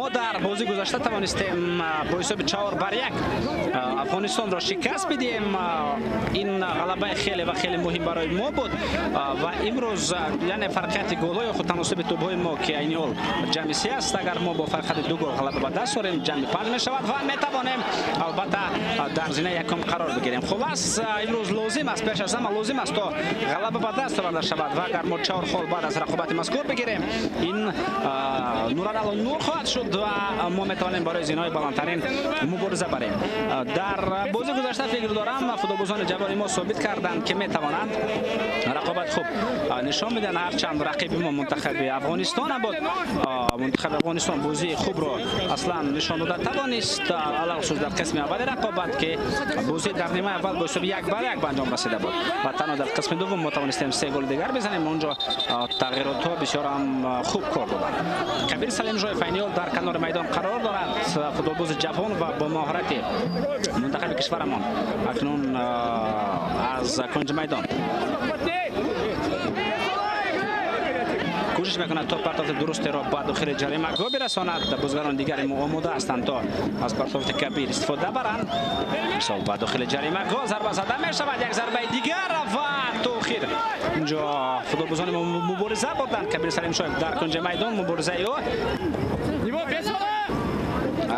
Мо дар бозии гузашта тавонистем бо ҳисоби 4-1 Афғонистонро шикаст бидиҳем. Ин ғалабаи хеле ва хеле муҳим барои мо буд ва имрӯз яъне фарқияти голҳо ё худ таносуби тӯбҳои мо ки айни ҳол ҷамъи 3 аст, агар мо бо фарқияти 2 гол ғалаба ба даст орем, ҷамъи 5 мешавад ва метавонем албатта дар зинаи якум қарор бигирем. Хулас имрӯз лозим аст, пеш аз ҳама лозим аст то ғалаба ба даст оварда шавад ва агар мо 4 хол баъд аз рақобати мазкур бигирем, ин нуралало нур хоҳад шуд ва мо метавонем барои зинаҳои баландтарин мубориза барем. Дар бозии гузашта фикр дорам футболбозони ҷавони мо собит карданд ки метавонанд рақобат хуб нишон бидиҳанд. Ҳарчанд рақиби мо мунтахаби Афғонистон буд, мунтахаби Афғонистон бозии хубро аслан нишон дода тавонист, алалхусус дар қисми аввали рақобат ки бозӣ дар нимаи аввал бо ҳисоби 1-1 ба анҷом расида буд ва танҳо дар қисми дуввум мо тавонистем 3 голи дигар бизанем. Онҷо тағйиротҳо бисёр ҳам хуб кор доданд. Кабир Салимжоев айни ҳол дар канори майдон қарор дорад, футболбози ҷавон ва бо маҳорати мунтахаби кишварамон акнун аз кунҷи майдон кӯшиш мекунад то партофти дурустеро ба дохили ҷаримагоҳ бирасонад. Бозигарони дигари мо омода ҳастанд то аз партофти Кабир истифода баранд. Мисол ба дохили ҷаримагоҳ зарба зада мешавад, як зарбаи дигар ва тоохир инҷо футболбозони мо мубориза бурданд. Кабир Салимшоев дар кунҷи майдон муборизаи ӯ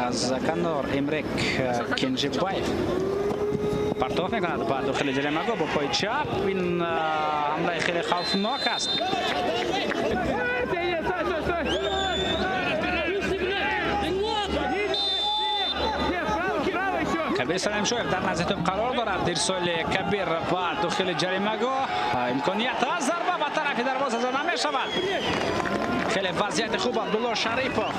аз канор Эмрек Кенжибаев партоф мекунад ба дохили ҷаримагоҳ бо пои чап. Ин ҳамлаи хеле хавфнок аст. Кабир Салимшоев дар назди тӯб қарор дорад. Ирсоли Кабир ба дохили ҷаримагоҳ, имконият аст, зарба ба тарафи дарвоза зада мешавад. Хеле вазъияти хуб Абдулло Шарипов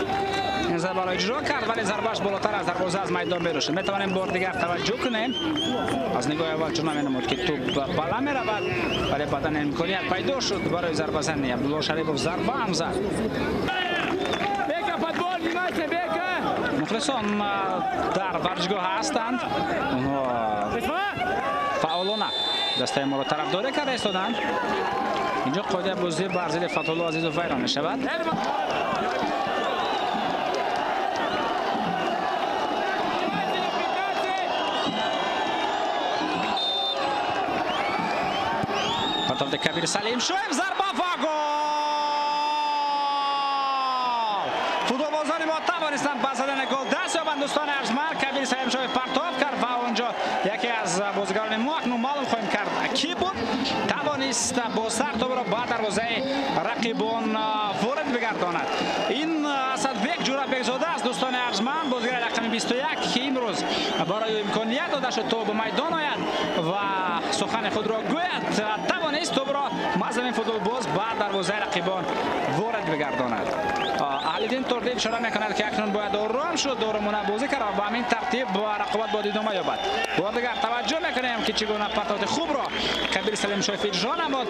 ин зарбаро иҷро кард, вале зарбааш болотар аз дарвоза аз майдон берун шуд. Метавонем бор дигар таваҷҷӯҳ кунем. Аз нигоҳи аввал чунон менамуд ки тӯб бала меравад, вале баъдан имконият пайдо шуд барои зарбазанӣ. Абдулло Шарипов зарба ҳам зад. Мухлисон дар варзишгоҳ ҳастанд, онҳо фаъолона дастаи моро тарафдорӣ карда истоданд. Инҷо қоидаи бозӣ бар зидди Фатҳулло Азизов вайрон мешавад. Партофти Кабир Салимшоев, зарба ва гол! Футболбозони мо тавонистанд ба задани гол даст ёбанд. Дӯстони арҷманд, Кабир Салимшоев партоф кард ва онҷо яке аз бозигарони мо, акнун маълум хоҳем кард ки буд, тавонист бо сар тӯбро ба дарвозаи рақибон ворид бигардонад. Ин Асадбек Ҷӯрабекзода аст, дӯстони арҷманд, бозигари рақами 21 ки имрӯз барои ӯ имконият дода шуд то ба майдон ояд ва сухани худро гӯяд, тавонист тӯбро мазлуми футболбоз ба дарвозаи рақибон ворид бигардонад. Аҳлиддин Турдиев ишора мекунад ки акнун бояд ором шуд, оромона бозӣ кард ва ба ҳамин тартиб рақобат бояд идома ёбад. Бор дигар таваҷҷӯҳ мекунем ки чӣ гуна партофти хубро Кабир Салимшоев иҷро намуд.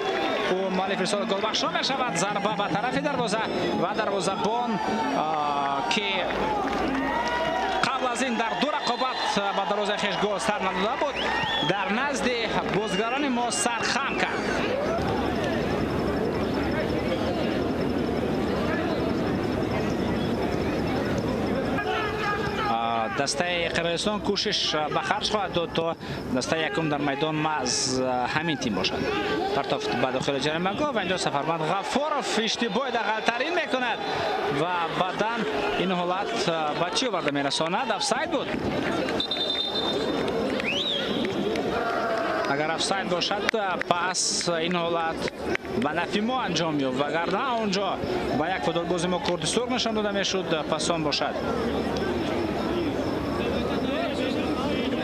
Ӯ муаллифи ирсоли голбахшо мешавад. Зарба ба тарафи дарвоза ва дарвозабон ки қабл аз ин дар ду рақобат ба дарвозаи хеш гол сар надода буд, дар назди бозигарони мо сар хам кард. Дастаи Қирғизистон кӯшиш ба харҷ хоҳад дод то дастаи якум дар майдон маҳз ҳамин тим бошад. Партофт ба дохили ҷаримагоҳ ва инҷо Сафарманд Ғаффоров иштибоҳи дағалтарин мекунад ва баъдан ин ҳолат ба чӣ оварда мерасонад? Офсайд буд. Агар офсайд бошад, пас ин ҳолат ба нафи мо анҷом ёфт, вагарна онҷо ба як футболбози мо корти сурх нишон дода мешуд, пас он бошад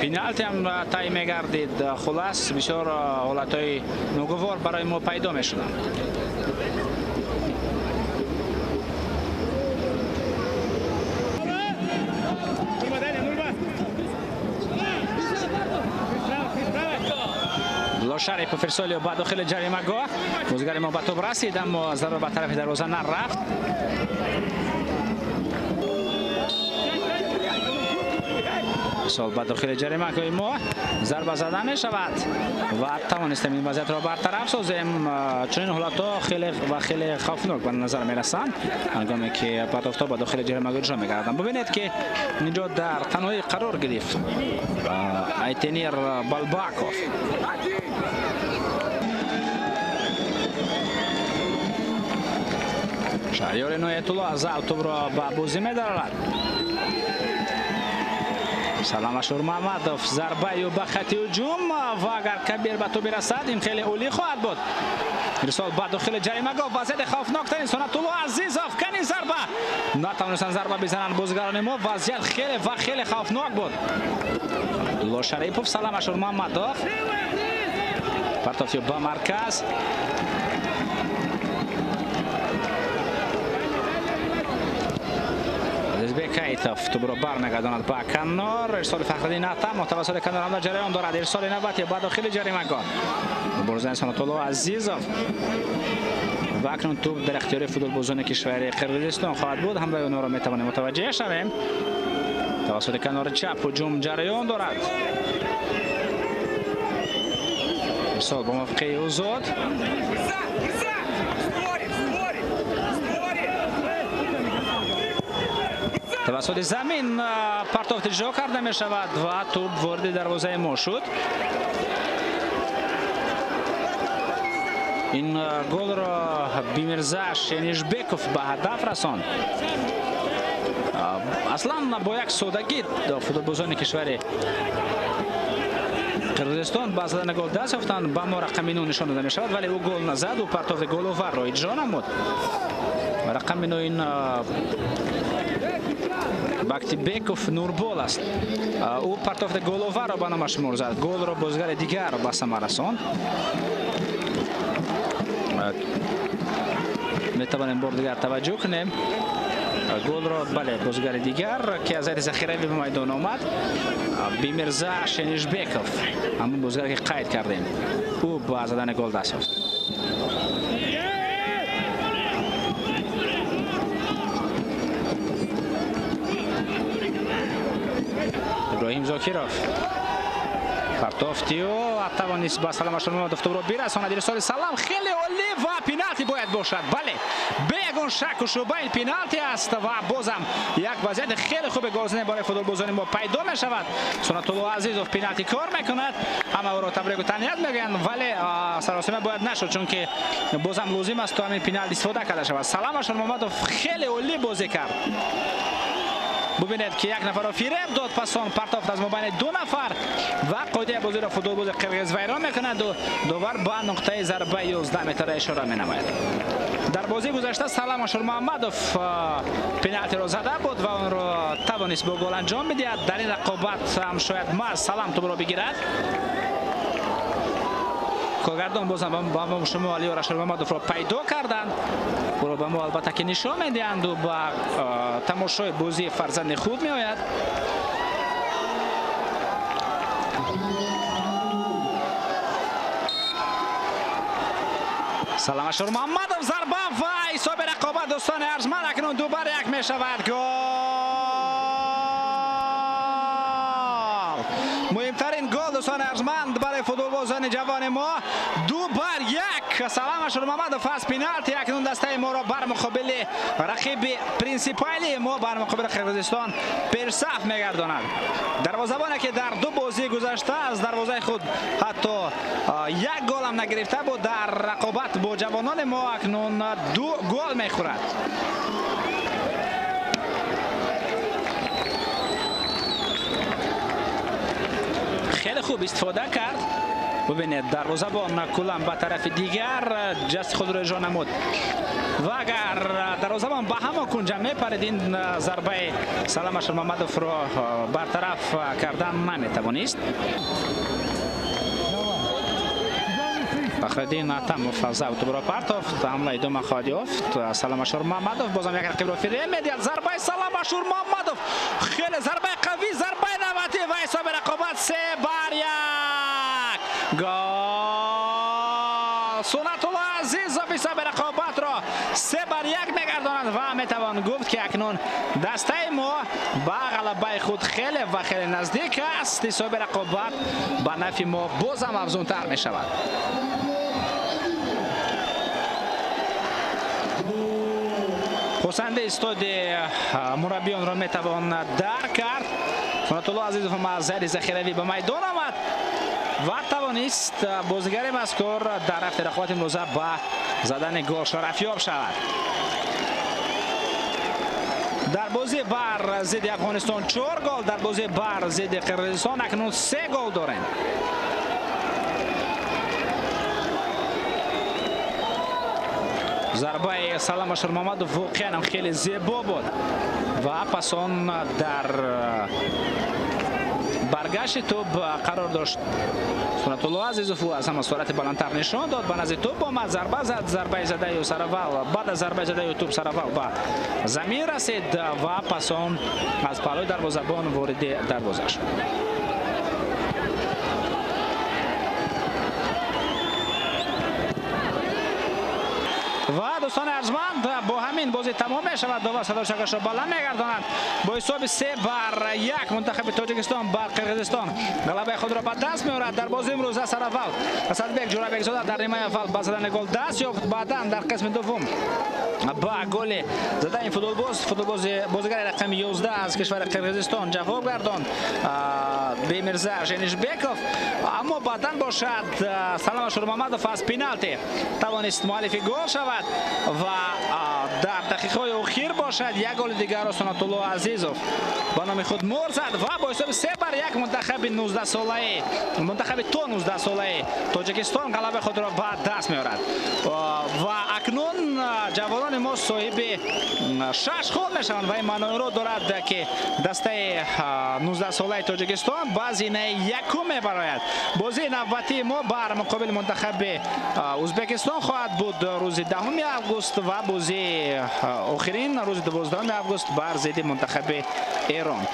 пеналти ҳам тай мегардид. Хулас бисёр ҳолатҳои ногувор барои мо пайдо мешуданд. Шарипов ирсоли ба дохили ҷаримагоҳ, бозигари мо ба тӯб расид, аммо зарба ба тарафи дарвоза нарафт. Ирсол ба дохили ҷаримагоҳи мо, зарба зада мешавад ва тавонистем ин вазъиятро бартараф созем. Чунин ҳолатҳо хеле ва хеле хавфнок ба назар мерасанд, ҳангоме ки партофтҳо ба дохили ҷаримагоҳ иҷро мегарданд. Бубинед, ки инҷо дар танҳоӣ қарор гирифт Айтенир Балбаков. Шаҳриёр Иноятулло аз тӯбро ба бозӣ медарорад. Салам Ашурмамадов зарбаю ба хати ҳуҷум ва агар Кабир ба тӯб расад, ин хеле олӣ хоҳад буд. Ирсол ба дохили ҷаримагоҳ, вазъияти хавфноктарин. Сунатулло Азизов, кани зарба, натавонистанд зарба бизананд бозигарони мо. Вазъият хеле ва хеле хавфнок буд. Абдулло Шарипов, Салам Ашурмамадов партофт ба марказ. Азизбек Айтов тӯбро бармегардонад ба канор. Ирсоли Фахриддин Атамов тавассути канор ҳамла ҷараён дорад. Ирсоли навбатӣ ба дохили ҷаримагоҳ, муборизаи Сунатулло Азизов ва акнун тӯб дар ихтиёри футболбозони кишвари Қирғизистон хоҳад буд. Ҳамлаи онҳоро метавонем мутаваҷҷеҳ шавем. Тавассути канори чап ҳуҷум ҷараён дорад. Ирсол бо мавқеи озод. Тавассути замин партофт иҷро карда мешавад ва тӯб вориди дарвозаи мо шуд. Ин голро Бимирза Шенишбеков ба ҳадаф расонд. Аслан бо як содагӣ футболбозони кишвари Қирғизистон ба задани гол даст ёфтанд. Ба мо рақами 9 нишон дода мешавад, вале ӯ гол назад, ӯ партофти головарро иҷро намуд. Рақами 9 ин Бактибеков Нурбол аст. Ӯ партофти головарро ба номаш мур зад. Голро бозигари дигар ба самар расонд. Метавонем бор дигар таваҷҷӯҳ кунем. Голро, бале, бозигари дигар, ки аз ҳайати захиравӣ ба майдон омад, Бимирза Шенишбеков, ҳамон бозигаре ки қайд кардем, ӯ ба задани гол даст ёфт. Иброҳим Зокиров партофти ӯ тавонист ба Салам Ашурмамадов тӯбро бирасонад. Ирсоли Салам хеле олӣ ва пеналти бояд бошад. Бале, бе ягон шаку шуба ин пеналти аст ва бозам як вазъияти хеле хуби голзанӣ барои футболбозони мо пайдо мешавад. Сунатулло Азизов пеналти кор мекунад. Ҳама ӯро табрику таҳният мегӯянд, вале саросима бояд нашуд, чунки бозам лозим аст то ҳамин пеналти истифода карда шавад. Салам Ашурмамадов хеле олӣ бозӣ кард. Бубинед, ки як нафарро фиреб дод, пас он партофт аз мобайни ду нафар ва қоидаи бозиро футболбози қирғиз вайрон мекунад. Довар ба нуқтаи зарбаи 11 метра ишора менамояд. Дар бозии гузашта Салам Ашурмамадов пеналтиро зада буд ва онро тавонист бо гол анҷом бидиҳад. Дар ин рақобат ҳам шояд маҳз Салам тӯбро бигирад. Коргардон бозам ба мо шумо Алиёр Ашурмамадовро пайдо карданд. Ӯро ба мо албатта ки нишон медиҳанд, ӯ ба тамошои бозии фарзанди худ меояд. Салам Ашурмамадов зарба ва ҳисоби рақобат, дӯстони арҷманд, акнун 2-1 мешавад. Гол! Муҳимтарин гол, дӯстони арҷманд, барои футболбозони ҷавони мо 2-1. Салам Ашурмамадов аз пеналти акнун дастаи моро бар муқобили рақиби принсипалии мо, бар муқобили Қирғизистон пешсаф мегардонад. Дарвозабоне ки дар ду бозии гузашта аз дарвозаи худ ҳатто як гол ҳам нагирифта буд, дар рақобат бо ҷавонони мо акнун 2 гол мехӯрад. Хеле хуб истифода кард. Бубинед, дарвозабон куллан ба тарафи дигар ҷасти худро иҷро намуд ва агар дарвозабон ба ҳамон кунҷа мепарид, ин зарбаи Салам Ашурмамадовро бартараф кардан наметавонист. Фахриддин Атамов аз тӯбро партофт, ҳамла идома хоҳад ёфт. Салам Ашурмамадов бозам як рақибро фиреб медиҳад. Зарбаи Салам Ашурмамадов хеле зарбаи қавӣ, зарбаи навбатӣ ва ҳисоби рақобат 3-1. Гол! Сунатулло Азизов ҳисоби рақобатро 3-1 мегардонад Ва метавон гуфт, ки акнун дастаи мо ба ғалабаи худ хеле ва хеле наздик аст. Ҳисоби рақобат ба нафи мо боз ҳам афзунтар мешавад. Хурсанди истоди мураббиёнро метавон дарк кард. Сунатулло Азизов аз зайри захиравӣ ба майдон омад ва тавонист бозигари мазкур дар рафти рақобати имрӯза ба задани гол шарафёб шавад. Дар бозӣ бар зидди Афғонистон 4 гол, дар бозӣ бар зидди Қирғизистон акнун 3 гол дорем. Зарбаи Салам Ашурмамадов воқеан ҳам хеле зебо буд ва пас он дар баргашти тӯб қарор дошт Сунатулло Азизов. Ӯ аз ҳама суръати баландтар нишон дод, ба назди тӯб омад, зарба зад. Зарбаи задаи ӯ сараввал, баъд аз зарбаи задаи ӯ тӯб сараввал ба замин расид ва пас он аз паҳлӯи дарвозабон вориди дарвоза шуд. Ва дӯстони арҷманд, бо ҳамин бозӣ тамом мешавад. Довар садои шакашро баланд мегардонад. Бо ҳисоби 3-1 мунтахаби Тоҷикистон бар Қирғизистон ғалабаи худро ба даст меорад. Дар бозии имрӯза сараввал Асадбек Ҷӯрабекзода дар нимаи аввал ба задани гол даст ёфт, баъдан дар қисми дуввум ба голи задани футболбоз бозигари рақами 11 аз кишвари Қирғизистон ҷавоб гардонд Бемирза Женишбеков. Аммо баъдан бошад Салам Ашурмамадов аз пеналти тавонист муаллифи гол шавад ва дар дақиқаҳои охир бошад як голи дигарро Сунатулло Азизов ба номи худ мор зад ва бо ҳисоби 3-1 мунтахаби 19-солаи, мунтахаби то 19-солаи Тоҷикистон ғалабаи худро ба даст меорад. Ва акнун ҷавонони мо соҳиби 6 хол мешаванд ва ин маъноиро дорад, ки дастаи 19-солаи Тоҷикистон ба зинаи якум мебарояд. Бозии навбатии мо бар муқобили мунтахаби Ӯзбекистон хоҳад буд рӯзи 10 август ва бозии охирин рӯзи 12 август бар зидди мунтахаби Эрон.